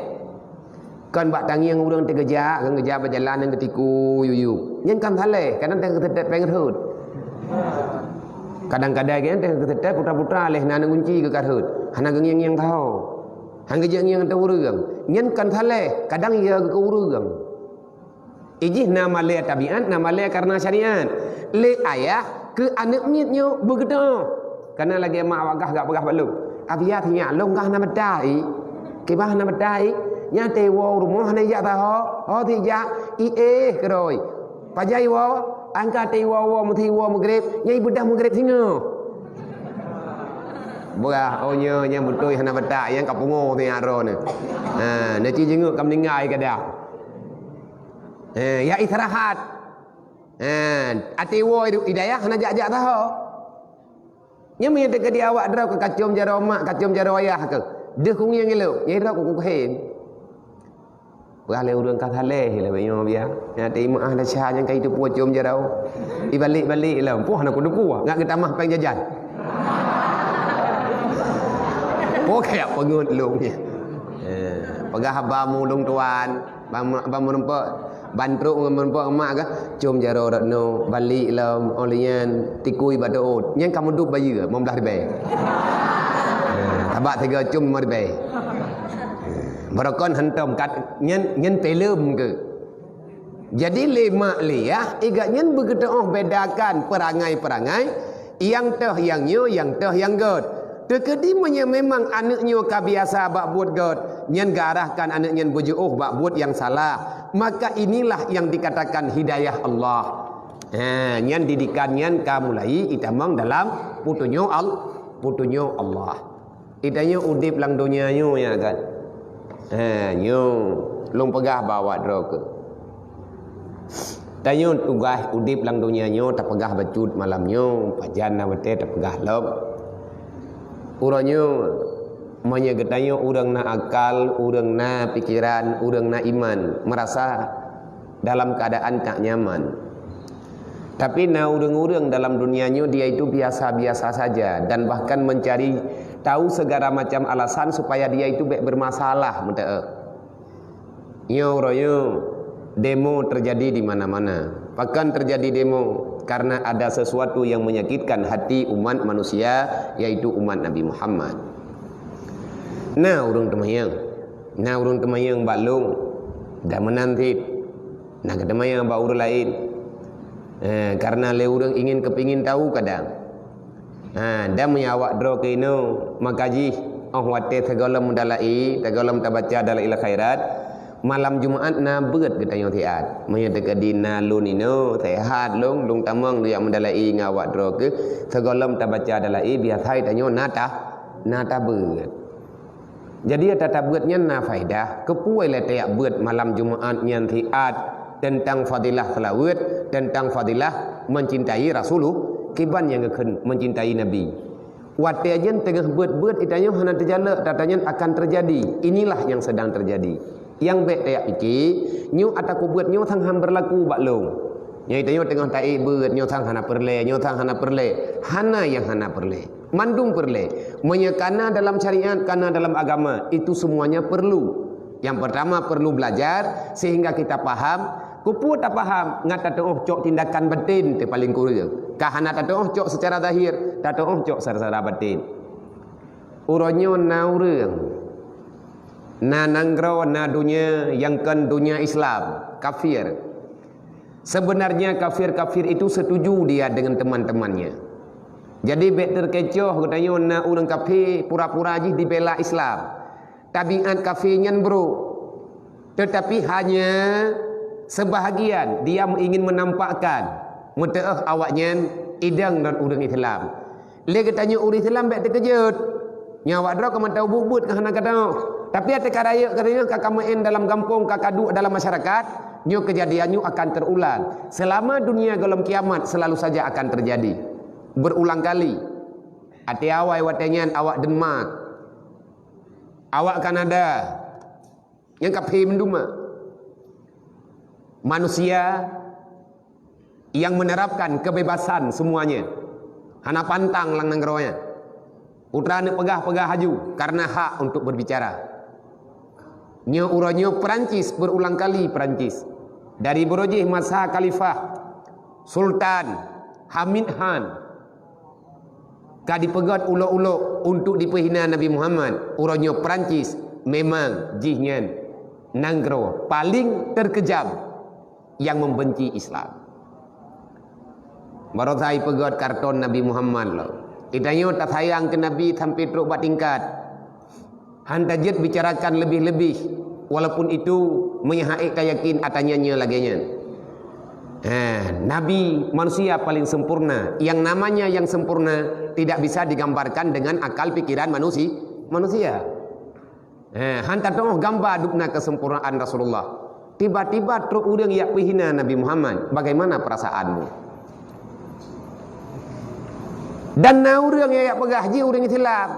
kon bak tangieng ureuëng teugeujak, kan geujak bak jalan nyang geutiku yuyu. Nyan kan saleh, kadang teugeuteutet péng rhot. Kadang-kadang kan teugeuteutet putra-putra leh na neungunci geukarhot. Hana geungieng-ngieng taho. Han geujak ngieng ateueh ureuëng. Nyan kan saleh, kadang ya keu ureuëng. Ijih na malée tabiat, na malée karena syariat. Lé ayah keu aneuëk miet nyoe beugeudoh. Kana lagée mak awak gah gak peugah bak lôn. Abiya sinyak lôn gah na meutai. Kibah na meutai. Nyang teuwoe rumoh hana jak taho. Ho tijak i éh keudroe. Pajan iwoe, angka teuwoe-woe meusiwoe meugreb, nyang ibeudah meugreb singoh. Bah, oh nyoe nyang beutôi hana batak, nyang ka pungo sinyak droe nyoe. Ha, neuci jinguk ka meuninggai kada. Eh, ya istirahat. Eh, até woe hidayah hana jak-jak taho. Nyan meunyoe teukeudi awak droe keu kacom jaroe mak, kacom jaroe ayah keu. Deuh kungieng ilok, nyang droe keu kuhen. Peugah lé ureuëng ka saleh lé nyoe biya. Nyan até imeum ah dasya nyang ka itu pucom jaroe. Ibalik-balik lom, poh na kudu puah, ngak geutamah péng jajan. Poh kayak pengut lom. Eh, peugah haba mulung tuan. Ban, ban meureumpok, ban trok ngon meureumpok emak kah? Com jaroe rot nyoe, balik lom, oh lheueh nyan, tikui bak teuôt. Nyan ka meudup bayeue, limong blaih ribèe. Eh, sabab sigoe com limong ribèe. Eh, barokon hantom kat, nyan, nyan filem keu. Jadi lé mak lé yah, igat nyan beugeutu'oh bedakan perangai-perangai, nyang toh nyang nyoe, nyang toh nyang gét. Teukeudi meunyoe memang aneuëk nyoe ka biasa bak buet gét, nyan geuarahkan aneuëk nyan beujiôh bak buet nyang salah, maka inilah yang dikatakan hidayah Allah. Ha, nyan didikan nyan ka mulai itamong dalam peutunyok Al-, peutunyok Allah. Itanyoe udeb lam donya nyoe, ya kan? Ha, nyoe lôn peugah bak awak droe keuh. Tanyoe tugaih udeb lam donya nyoe tapeugah bacut malam nyoe, pajan na watée tapeugah lom. Uroe nyoe, meunyoe geutanyoe ureuëng na akal, ureuëng na pikeran, ureuëng na iman, meurasa dalam keuadaan tak nyaman. Tapi na ureuëng-ureuëng dalam dunia nyoe dia itu biasa-biasa saja dan bahkan mencari tahu segala macam alasan supaya dia itu bék bermasalah, meuteuk. Nyoe uroe nyoe demo terjadi di mana-mana. Pakon terjadi demo? Karena ada sesuatu yang menyakitkan hati umat manusia, yaitu umat Nabi Muhammad. Na ureuëng teumanyong, na ureuëng teumanyong bak lôn, dan meunan cit na geuteumanyong bak ureuëng laén. Eh, karena lé ureuëng ingin kepingin tahu kadang. Ha, dan meunyoe awak droe keunoe, maka jih, óh watée sigohlom meudalai, sigohlom tabaca Dalail Khairat, malam Jumaat na beuet geutanyoe siat. Meunyoe teukeudi na lôn inoe, siat lôn, lôn tamong lôn jak meudalai ngon awak droe keuh, sigohlom tabaca Dalail, biasa tanyoe na ta-, na tabeuet. Jadi, ata tabeuet nyan na faedah. Keupeue lé tajak beuet malam Jumaat nyan siat teuntang fadilah seulaweuet, teuntang fadilah mencintai Rasulullah, kiban nyang geukheun mencintai Nabi. Watée jih teungoh beuet-beuet itanyoe hana teujalok, tata nyan akan terjadi. Inilah yang sedang terjadi. Nyang bék tajak pike, nyoe ata kubeuet nyoe sang han beurlaku bak lôn. Nyoe itanyoe teungoh taék beuet, nyoe sang hana peureulée, nyoe sang hana peureulée. Hana nyang hana peureulée. Mandum peureulée. Meunyoe kana dalam syariat, kana dalam agama, itu semuanya perlu. Yang pertama perlu belajar sehingga kita paham. Keupeue tapaham? Ngat tatu'oh cok tindakan batin teuh paling kureueng. Ka hana tatu'oh cok secara zahir, tatu'oh cok secara batin. Uroe nyoe na ureuëng, na nanggroe, na donya nyang kon donya Islam, kafir. Sebenarnya kafir-kafir itu setuju dia dengan teman-temannya. Jadi bék teukecoh geutanyoe na ureuëng kafé pura-pura jih dibela Islam. Tabiat kafé nyan brok. Tetapi hanya sebahagian dia ingin menampakkan. Meuteu'oh awaknyan idong rot ureuëng Islam. Lé geutanyoe ureuëng Islam bék teukeujot. Nyoe awak droe ka mantong buet-buet ka hana geutanyoe. Tapi até ka rayeuk geutanyoe ka kameu'en dalam gampông, ka kaduek dalam masyarakat, nyoe keujadian nyoe akan teurulang. Seulama dunia gohlom kiamat selalu saja akan terjadi. Berulang kali. Até awai watée nyan awak Denmark, awak Kanada, nyang ka phé meuduma. Manusia yang menerapkan kebebasan semuanya. Hana pantang lam nanggroe nyan. Putra neupeugah-peugah haju karena hak untuk berbicara. Nyoe uroe nyoe Perancis, berulang kali Perancis. Dari beurojih masa Khalifah Sultan Hamid Han ka dipeugét ulok-ulok untuk dipeuhina Nabi Muhammad. Uroe nyoe Perancis memang jih nyan nanggroe paling terkejam yang membenci Islam. Baroesa ipeugét karton Nabi Muhammad lom. Geutanyoe tasayang keu Nabi sampai trok bak tingkat han tajeuet bicarakan lebih-lebih, walaupun itu meunyoe hana ék tayakin ata nyan nyoe lagée nyan. Ha, Nabi manusia paling sempurna. Yang namanya yang sempurna tidak bisa digambarkan dengan akal pikiran manusi-, manusia. Eh, han tateungoh gamba dubna kesempurnaan Rasulullah. Tiba-tiba trok ureuëng jak peuhina Nabi Muhammad. Bagaimana perasaanmu? Dan na ureuëng nyang jak peugah jih ureuëng Islam.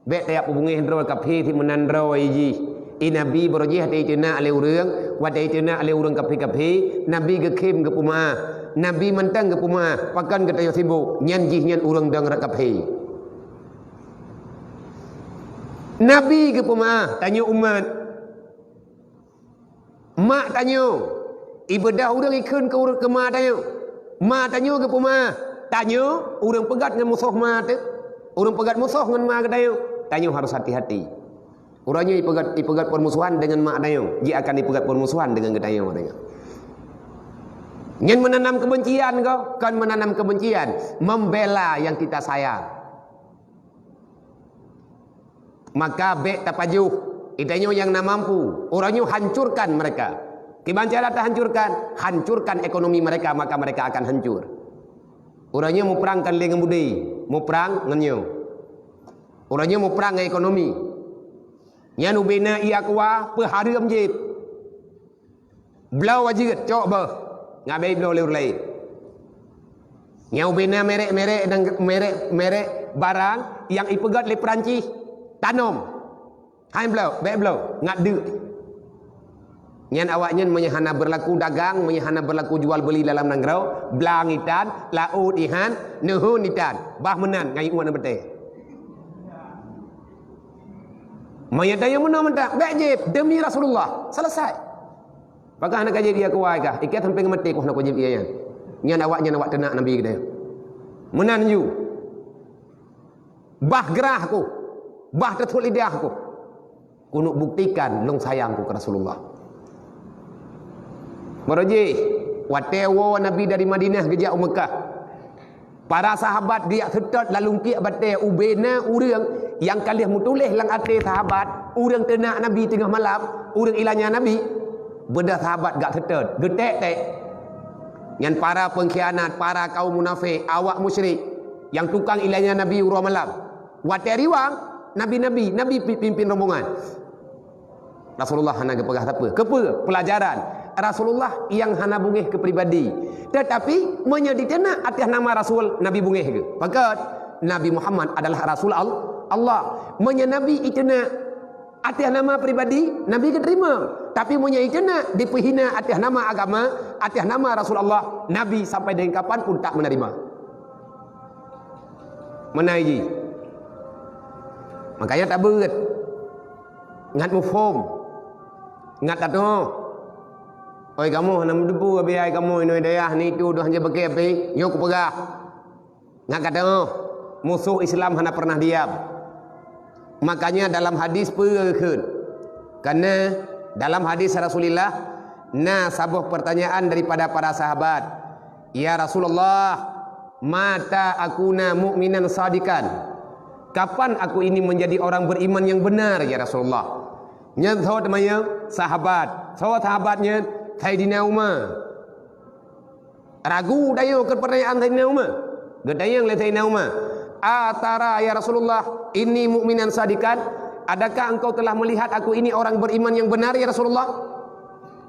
Bék tajak peubungéh droe kafé, si meunan droe jih. I Nabi beurojih watée iteunak lé ureuëng, watée iteunak lé ureuëng kafé-kafé, Nabi geukhém geupeumeu'ah. Nabi mantong geupeumeu'ah, pakon geutanyoe sibok, nyan jih nyan ureuëng dong rot kafé. Nabi geupeumeu'ah, tanyoe umat. Mak tanyoe, ibeudôh ureuëng ikheun keu ureuëng keu ma tanyoe. Ma tanyoe geupeumeu'ah, tanyoe ureuëng peugét ngon musoh ma teuh. Ureuëng peugét musoh ngon ma geutanyoe, tanyoe harus hati-hati. Uroe nyoe ipeugét, ipeugét permusuhan deungon mak tanyoe, jih akan ipeugét permusuhan deungon geutanyoe, tanyoe. Nyan menanam kebencian ko, kon menanam kebencian, membela yang kita sayang. Maka bék tapajoh, geutanyoe nyang na mampu, uroe nyoe hancurkan mereka. Kiban cara tahancurkan, hancurkan ekonomi mereka, maka mereka akan hancur. Uroe nyoe muprang kon lé ngon beudé, muprang ngon nyoe. Uroe nyoe muprang ngon ekonomi. Nyan ubena ié keua peuhareuem jih. Bloe wajéb cok beuh, ngon bék bloe lé ureuëng laén. Nyan ubena merek-merek dan merek-merek barang nyang ipeugét lé Perancis, tanom. Hai bloe, bék bloe, ngat deuk. Nyan awaknyan meunyoe hana beurlaku dagang, meunyoe hana beurlaku jual beuli dalam nanggroe, blang itan, laôt ihan, neuheun itan, bah meunan ngon ié uneuen beutée. Meunyoe tanyoe meunoe mantong, bék jép, demi Rasulullah, selesai. Pakon hana ka jép ié keua kah? Ikat sampai ngon maté ku hana ku jép ié nyan. Nyan awaknyan awak teunak Nabi geutanyoe. Meunan ju. Bah grah ku, bah teuthot lidah ku. Keuneuk buktikan lôn sayang ku keu Rasulullah. Baroe jih, watée woe Nabi dari Madinah geujak u Meukah, para sahabat geujak seutôt lam lungkiek batée ubena ureuëng nyang ka lheueh meutuléh lam até sahabat, ureuëng teunak Nabi teungoh malam, ureuëng ilanya Nabi. Beudôh sahabat geujak seutôt, geuték-ték. Nyan para peungkhianat, para kaum munafék, awak musyrik, nyang tukang ilanya Nabi uroe malam. Watée riwang, nabi-nabi, nabi pi-, pimpin rombongan. Rasulullah hana geupeugah sapeue. Keupeue? Peulajaran. Rasulullah nyang hana bungéh keu pribadi. Teutapi, meunyoe diteunak ateueh nama Rasul, Nabi bungéh geuh. Pakon? Nabi Muhammad adalah Rasul Al-, Allah. Meunyoe Nabi iteunak ateueh nama pribadi, Nabi geuteurimong. Tapi meunyoe iteunak dipeuhina ateueh nama agama, ateueh nama Rasul Allah, Nabi sampai deungon kapan pun tak menerima. Meunan jih. Makanya tabeuet. Ngat muphom. Ngat tatu'oh. Oi kamoe hana meuteupeue biaya kamoe inoe dayah ni tu deuh hana beuke api. Nyoe kupeugah. Ngat ka tatu'oh. Musoh Islam hana pernah diam. Makanya dalam hadis peue kheun? Karena dalam hadis Rasulullah na saboh pertanyaan daripada para sahabat. "Ya Rasulullah, mata akuna mu'minan sadikan? Kapan aku ini menjadi orang beriman yang benar, ya Rasulullah?" Nyan soe teuma nyan? Sahabat. Soe sahabat nyan? Saidina Umar. Ragu tanyoe keu peurtanyaan Saidina Umar. Geutanyong lé Saidina Umar, "Atara ya Rasulullah, inni mu'minan sadiqan? Adakah engkau telah melihat aku ini orang beriman yang benar, ya Rasulullah?"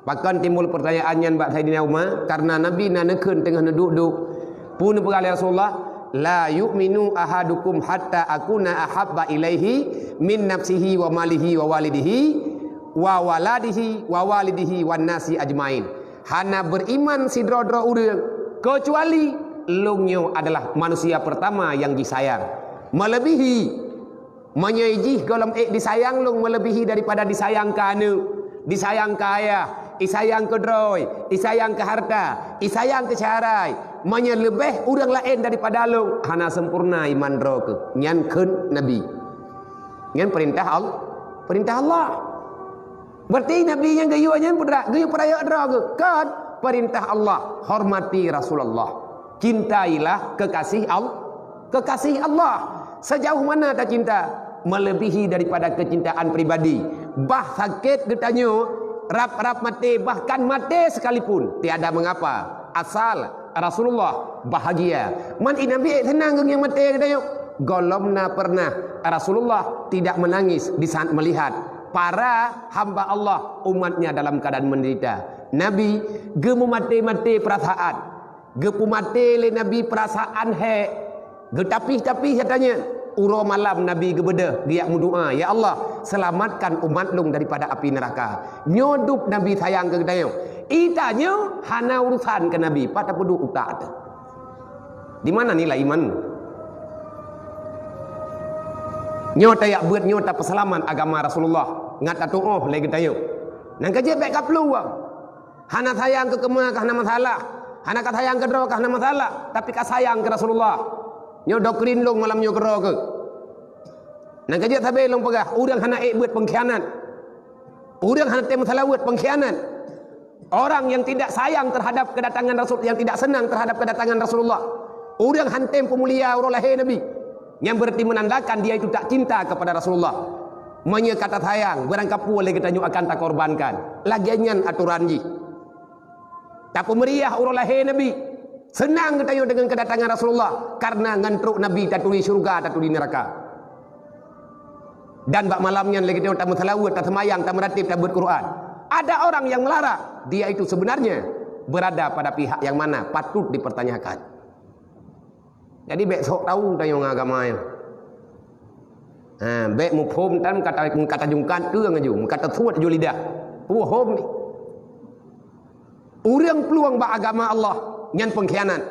Pakon timbul peurtanyaan nyan bak Saidina Umar? Karena Nabi na neukheun teungoh neuduek-duek. Peue neupeugah lé Rasulullah, "La yu'minu ahadukum hatta akuna ahabba ilaihi min nafsihi wa malihi wa walidihi wa waladihi wa walidihi wan nasi ajmain." Hana beriman sidroe-droe ureuëng, keucuali lôn nyoe adalah manusia pertama nyang jisayang. Melebihi, meunyoe jih gohlom ék disayang lôn melebihi daripada disayang keu aneuëk, disayang keu ayah, isayang keu droe, isayang keu harta, isayang keu syahrai. Meunyoe leubeh ureuëng laén daripada lôn, hana sempurna iman droe keuh. Nyan kheun Nabi. Nyan peurintah Allah. Peurintah Allah. Berarti Nabi nyang geuyue nyan peudra-, geuyue peurayeuk droe geuh. Kon, peurintah Allah, hormati Rasulullah. Cintailah kekasih Al-, kekasih Allah. Sejauh mana tacinta? Melebihi daripada kecintaan pribadi. Bah sakét geutanyoe, rab-rab maté, bahkan maté sekalipun, tiada mengapa. Asal Rasulullah bahagia. Man i Nabi ék seunang geuh nyang maté geutanyoe. Gohlom na pernah Rasulullah tidak menangis di saat melihat para hamba Allah, umatnya dalam keadaan menderita. Nabi geumeumaté-maté peurasaan. Geupeumaté lé Nabi peurasaan hék. Geutapih-tapih geutanyoe. Uroe malam Nabi geubeudôh, geujak meudoá, "Ya Allah, selamatkan umat lôn daripada api neraka." Nyoe dub Nabi sayang keu geutanyoe. I tanyoe hana urusan keu Nabi, pat tapeuduek utak teuh. Di mana nilai iman? Nyoe tajak beuet, nyoe tapeuseulamat agama Rasulullah, ngat tatuoh lé geutanyoe. Nyang ka jeuet bék kaplueng. Hana sayang keu keuma ka hana masalah. Hana ka sayang keu droe ka hana masalah. Tapi ka sayang keu Rasulullah. Nyoe doktrin lôn malam nyoe keudroe keuh. Nyang ka jeuet sabe lôn peugah, ureuëng hana ék beuet pengkhianat. Ureuëng hana tem meuseulaweuet pengkhianat. Orang yang tidak sayang terhadap kedatangan Rasul, yang tidak senang terhadap kedatangan Rasulullah. Ureuëng han tem peumulia uroe lahé Nabi. Nyang berarti menandakan dia itu tak cinta kepada Rasulullah. Meunyoe ka tasayang, barangkapeue lé geutanyoe akan takorbankan. Lagée nyan atoran jih. Tapeumeriah uroe lahé Nabi. Seunang geutanyoe deungon kedatangan Rasulullah, karena ngon trok Nabi taturi syeuruga, taturi neuraka. Dan bak malam nyan lé geutanyoe tameuseulaweuet, taseumayang, tameuratib, tabeuet Quran. Ada orang yang melarang, dia itu sebenarnya berada pada pihak yang mana patut dipertanyakan. Jadi bék sok tahu tanyoe ngon agama nyoe. Ha, bék muphom tan kata, kata jungkat keu ngaju, kata suet ju lidah. Puhom ni. Ureuëng plueng bak agama Allah nyan pengkhianat.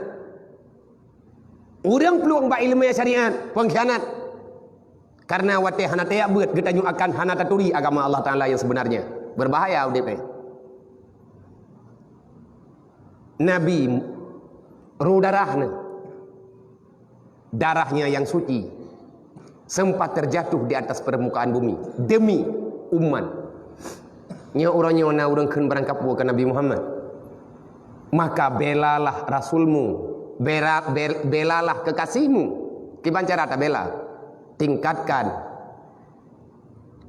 Ureuëng plueng bak ileumé syariat pengkhianat. Karena watée hana tajak beuet geutanyoe akan hana taturi agama Allah Taala yang sebenarnya. Berbahaya udeb nyoe. Nabi roh darah nyoe. Darahnya yang suci sempat terjatuh di atas permukaan bumi demi umat. Nyoe uroe nyoe na ureuëng kheun barangkapeue keu Nabi Muhammad. Maka belalah rasulmu, bela-, bel-, belalah kekasihmu. Kiban cara tabela? Tingkatkan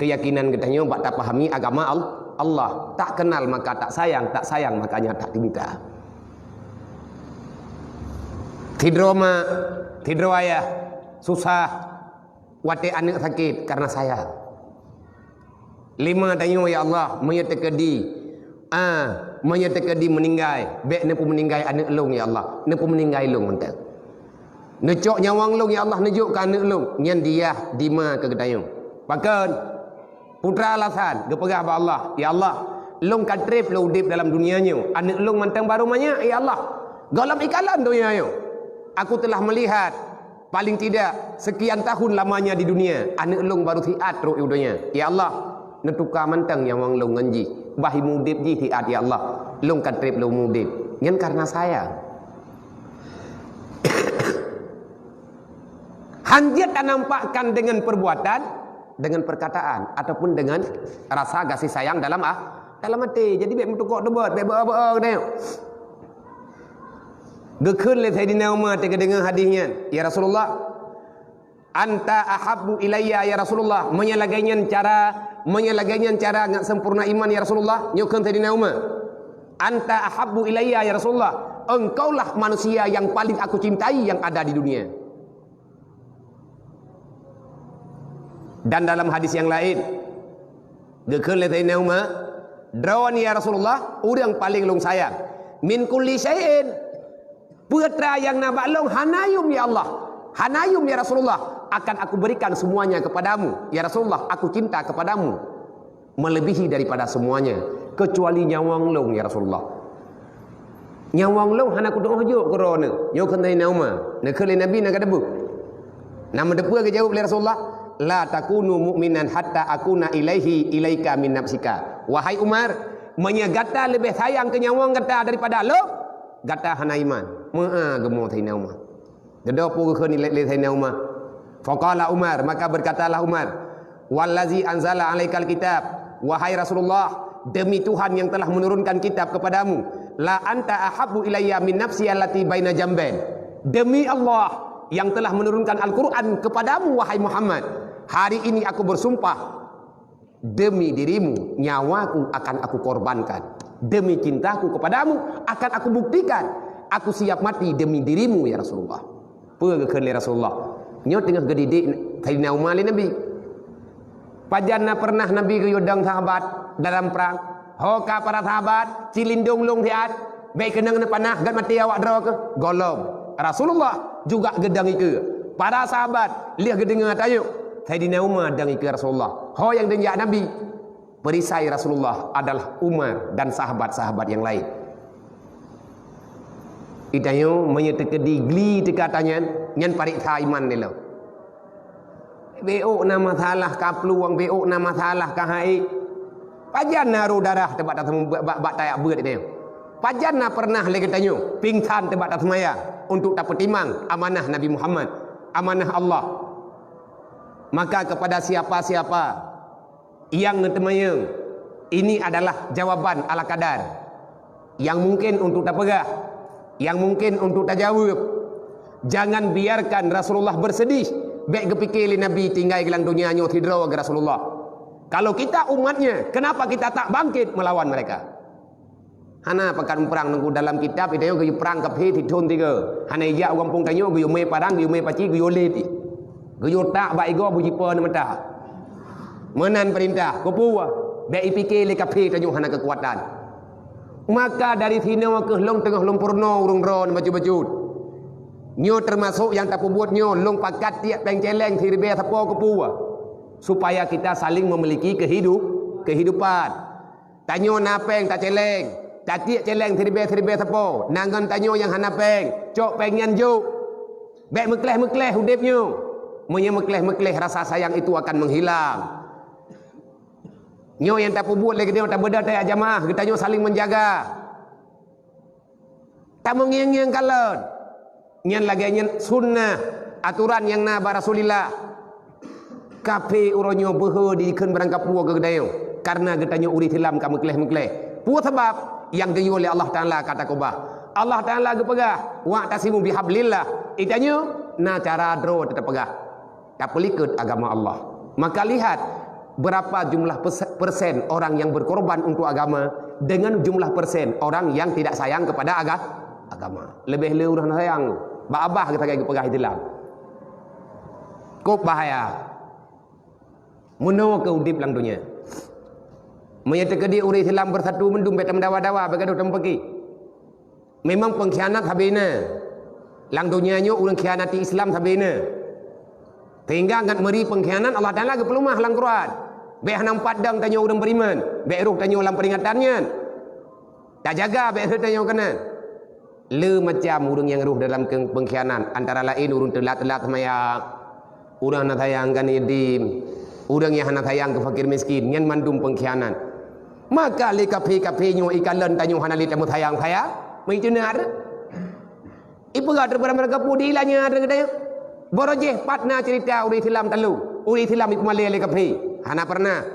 keyakinan geutanyoe bak tapahami agama Al-, Allah. Tak kenal maka tak sayang, tak sayang makanya tak cinta. Sidroe ma, sidroe ayah susah watée aneuëk sakét karena sayang. Lima tanyoe, "Ya Allah, meunyoe teukeudi, ah, meunyoe teukeudi meuninggai, bék neupeumeuninggai aneuëk lôn, ya Allah. Neupeumeuninggai lôn mantong. Neucok nyawöng lôn, ya Allah, neujok keu aneuëk lôn." Nyan diyah dima keu geutanyoe. Pakon? Putra alasan geupeugah bak Allah, "Ya Allah, lôn ka treb lôn udeb dalam dunia nyoe, aneuëk lôn mantong barô manyak, ya Allah. Gohlom ikalon donya nyoe. Aku telah melihat, paling tidak sekian tahun lamanya di dunia, aneuëk lôn barô siat trok u donya. Ya Allah, neutuka mantong nyawöng lôn ngon jih, bah imeudeb jih siat, ya Allah. Lôn ka treb lôn udeb." Nyan karena sayang. Han jeuet tanampakkan dengan perbuatan, dengan perkataan, ataupun dengan rasa gaséh sayang dalam ah, dalam até. Jadi bék meutukok teubat, bék beu-, beu-, geutanyoe. Geukheun lé Saidina Umar teuka deungoe hadis nyan, "Ya Rasulullah, anta ahabbu ilayya ya Rasulullah." Meunyoe lagée nyan cara, meunyoe lagée nyan cara ngat sempurna iman ya Rasulullah, nyoe kheun Saidina Umar. "Anta ahabbu ilayya ya Rasulullah." Engkaulah manusia yang paling aku cintai yang ada di dunia. Dan dalam hadis yang lain, geukheun lé Saidina Umar, "Droeneuh ya Rasulullah, ureuëng paleng lôn sayang. Min kulli syai'in, peue teuma nyang na bak lôn hana yum ya Allah. Hana yum ya Rasulullah, akan aku berikan semuanya kepadamu. Ya Rasulullah, aku cinta kepadamu melebihi daripada semuanya, kecuali nyawöng lôn ya Rasulullah." "Nyawöng lôn hana kutu'oh jok keu droeneuh," nyoe kheun Saidina Umar. Neukheun lé Nabi na ka deuh. Na meuteupeue geujaweueb lé Rasulullah, "La takunu mu'minan hatta akuna ilaihi ilaika min nafsika." Wahai Umar, meunyoe gata leubeh sayang keu nyawöng gata daripada lôn, gata hana iman. Meu'ah geumo Saidina Umar. Dudoe peue geukheun lé, lé Saidina Umar. Faqala Umar, maka berkatalah Umar, "Wallazi anzala alaikal kitab, wahai Rasulullah, demi Tuhan yang telah menurunkan kitab kepadamu, la anta ahabbu ilayya min nafsi allati baina jambain." Demi Allah yang telah menurunkan Al-Quran kepadamu, wahai Muhammad, hari ini aku bersumpah, demi dirimu, nyawaku akan aku korbankan. Demi cintaku kepadamu, akan aku buktikan. Aku siap mati demi dirimu, ya Rasulullah. Peue geukheun lé Rasulullah? Nyoe teungoh geudidik Saidina Umar lé Nabi. Pajan na pernah Nabi geuyue dong sahabat dalam prang? "Ho ka para sahabat, cilindong lôn siat, bék keunong neupanah, gét maté awak droe keuh?" Gohlom. Rasulullah juga geudong ikeue. Para sahabat lheueh geudeungoe tanyoe, Saidina Umar dong ikeue Rasulullah. Ho nyang deunjak Nabi? Perisai Rasulullah adalah Umar dan sahabat-sahabat yang lain. Itanyoe meunyoe teukeudi gli teuka tanyan, nyan pareksa iman lé lom. Bék na masalah ka plueng, bék na masalah ka hai. Pajan na roh darah teuh bak tasem-, bak, bak, bak tayak beuet itanyoe? Pajan na pernah lé geutanyoe pingsan teuh bak taseumayang untuk tapeutimang amanah Nabi Muhammad, amanah Allah? Maka kepada siapa-siapa yang neuteumanyong, ini adalah jawaban ala kadar yang mungkin untuk tapeugah, yang mungkin untuk tajaweueb. Jangan biarkan Rasulullah bersedih. Bék geupike lé Nabi tinggai lam donya nyoe sidroe geuh Rasulullah. Kalau kita umatnya, kenapa kita tak bangkit melawan mereka? Hana pakat muprang nunggu dalam kitab, itanyoe geuyue prang kafé sithon tiga. Hana ijak u gampông tanyoe, geuyue mé parang, geuyue mé paci, geuyue lét. Geuyue tak bak igoe beujipo neumata. Meunan peurintah, keupeue? Bék ipike lé kafé tanyoe hana keukuatan. Maka dari sinoe keuh lôn teungoh lôn peurunoe ureuëng droe bacut-bacut. Nyoe teumasok nyang tapeubuet nyoe, lôn pakat tiek péng céléng siribée sapo keupeue? Supaya kita saling memiliki kehidup, kehidupan. Tanyoe na péng tacéléng, tatiek céléng siribée-siribée sapo, na ngon tanyoe nyang hana péng, cok péng nyan jok. Bék meukleh-meukleh udeb nyoe. Meunyoe meukleh-meukleh, rasa sayang itu akan menghilang. Nyoe nyang tapeubuet lé geutanyoe, tabeudôh tajak jamaah, geutanyoe saling menjaga. Tameungieng-ngieng kalon. Nyan lagée nyan sunnah, atoran nyang na bak Rasulillah. Kafé uroe nyoe beuhe jikheun barangkapeue keu geutanyoe, kareuna geutanyoe ureuëng Islam ka meukleh-meukleh. Peue sabab? Nyang geuyue lé Allah Taala ka takubah. Allah Taala geupeugah, "Wa'tasimu bihablillah." Itanyoe na cara droe teupeugah. Tapeulikot agama Allah. Maka lihat berapa jumlah pes-, persen orang yang berkorban untuk agama dengan jumlah persen orang yang tidak sayang kepada aga-, agama. Leubeh le ureuëng sayang. Bak abah geusagai geupeugah Islam. Kok bahaya. Meunoe keu udeb lam donya. Meunyoe teukeudi ureuëng Islam bersatu mandum bék tameudawa-dawa, bék gadoh tameupeugét. Memang pengkhianat sabe na. Lam donya nyoe ureuëng khianati Islam sabe na. Sehingga ngat meuri pengkhianat Allah Taala geupeulumah lam Quran. Bék hana meupat dang tanyoe ureuëng beriman. Bék roh tanyoe lam peringatan nyan. Tajaga bék rhot tanyoe keunan. Le macam ureuëng nyang roh dalam keng-, pengkhianat, antara lain ureuëng teulat-teulat seumayang, ureuëng hana sayang keu yatim, ureuëng nyang hana sayang keu fakir miskin, nyan mandum pengkhianat. Maka lé kafé-kafé nyoe ikalon tanyoe hana lé tameusayang-sayang, meuiceunat. Ipeugah daripada mereka pudi lanya daripada geutanyoe. Barojéh pat na cerita ureuëng Islam talu, ureuëng Islam ipeumalée lé kafé. Hana pernah.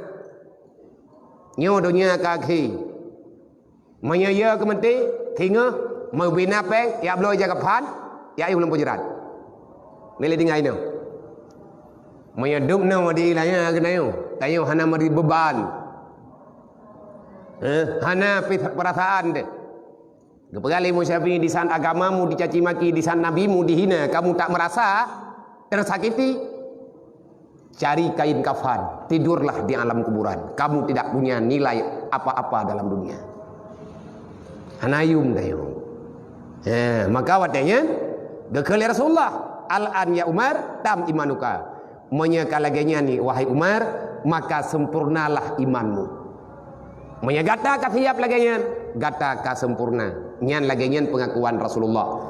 Nyoe donya ka akhé. Meunyoe yö keu meuté, singoh, meubina péng, yak bloe ija kafan, yak yue lam pujeurat. Milée tinggai nyoe. Meunyoe dum nyoe di ilanya geunayoe, tanyoe hana meuri beuban. Eh, hana pi-, peurasaan deh. Geupeugah lé Imam Syafi'i, "Di saat agamamu dicaci maki, di saat nabimu dihina, kamu tak merasa tersakiti? Cari kain kafan, tidurlah di alam kuburan. Kamu tidak punya nilai apa-apa dalam dunia." Hana yum dayung. Ha, maka watée nyan geukheun lé Rasulullah, "Al-an ya Umar, tam imanuka." Meunyoe ka lagée nyan ni, wahai Umar, maka sempurnalah imanmu. Meunyoe gata ka siap lagée nyan, gata ka sempurna. Nyan lagée nyan pengakuan Rasulullah.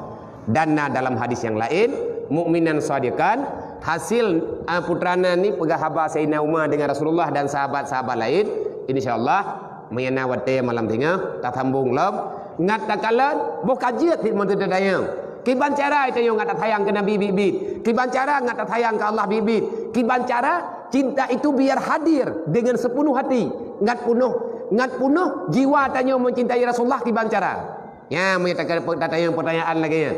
Dan na dalam hadis nyang laén, mukminan shadiqan, hasil, ah, putrana ni peugah haba Sayyidina Umar dengan Rasulullah dan sahabat-sahabat laén, insya Allah, meunyoe na watée malam singoh, tasambong lom, ngat takalon, boh ka jeuet cit meuteudayang. Kiban cara tanyoe ngat tasayang keu Nabi biet-biet. Kiban cara ngat tasayang keu Allah biet-biet. Kiban cara cinta itu biar hadir dengan sepenuh hati. Ngat punoh, ngat punoh jiwa tanyoe mencintai Rasulullah kiban cara. Nya, meunyoe tata-, tatanyong pertanyaan lagée nyan.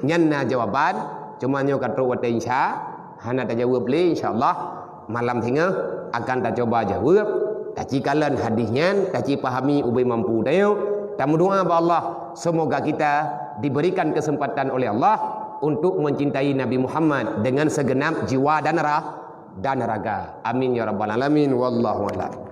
Nyan na jawaban, cuma nyoe ka trok watée insya, hana tajaweueb lé, insya Allah malam singoh akan tacoba jaweueb, tacikalon hadis nyan, tacipahami ubé mampu tanyoe. Tameudoa bak Allah, semoga kita diberikan kesempatan oleh Allah untuk mencintai Nabi Muhammad dengan segenap jiwa dan rah-, dan raga. Amin ya rabbal alamin. Wallahu a'lam.